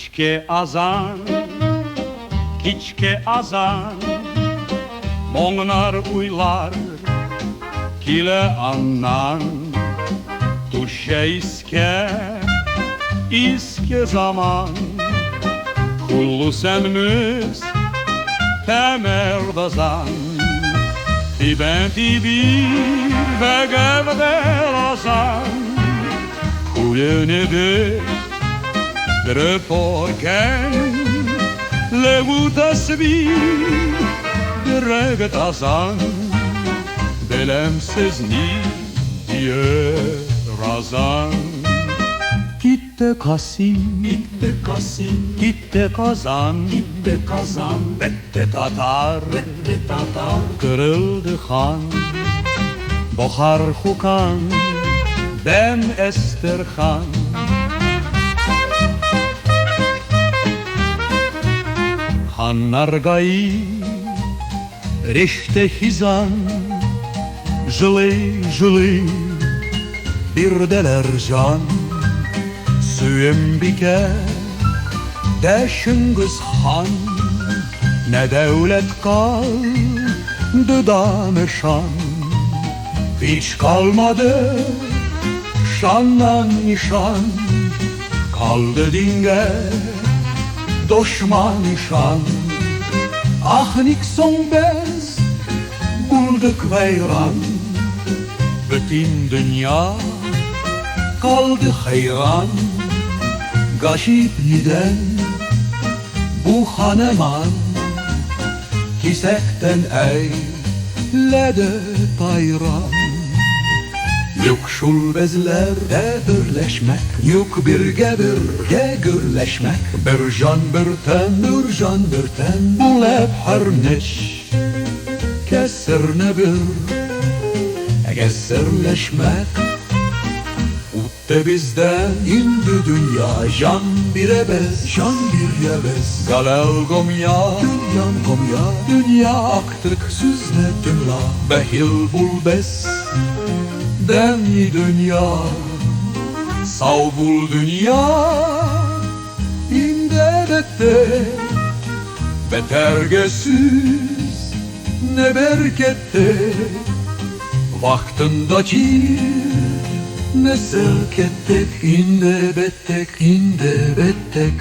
Кичке азан, кичке азан, Моңнар, уйлар килә аннан. Төшә искә, иске заман. Kullu senmiz temerdazan. Tibenti bir ve gevdelazan. Koeien Dröporken Levutas bir Dregtazan Belemsiz ni diye razan. Gitti Kasim, Gitti Kasim, gitti Kazan, gitti Kazan, Bitti Tatar, bitti Tatar, kırıldı han. Bohar Hukan, ben Esterhan. Hanlar gai, rechte hizan, Jıley jıley bir deler can. Süyümbike de Şıngız Han, Ne devlet kaldı da ne şan. Hiç kalmadı şandan nişan, Kaldı dinge doşman nişan. Ah Nixon bez bulduk veyran, Bütün dünya kaldı hayran. Gaşip niden bu haneman, Kisekten eyledi tayran. Yok şul bezlerde birleşmek, Yok birge birge gürleşmek. Bir can bir ten, bir can bir ten, Bu lep her neş kesirne bir Kesirleşmek. Utte bizden indi dünya, Can bire bez, can bir bez. Galel gomya, dünyan gomya, Dünya aktık süzne tümla. Behil bul bes, demi dünya, Sav bul dünya, indebette. Betergesiz ne berkette, Vaktindaki ne selkettek, indebettek, indebettek.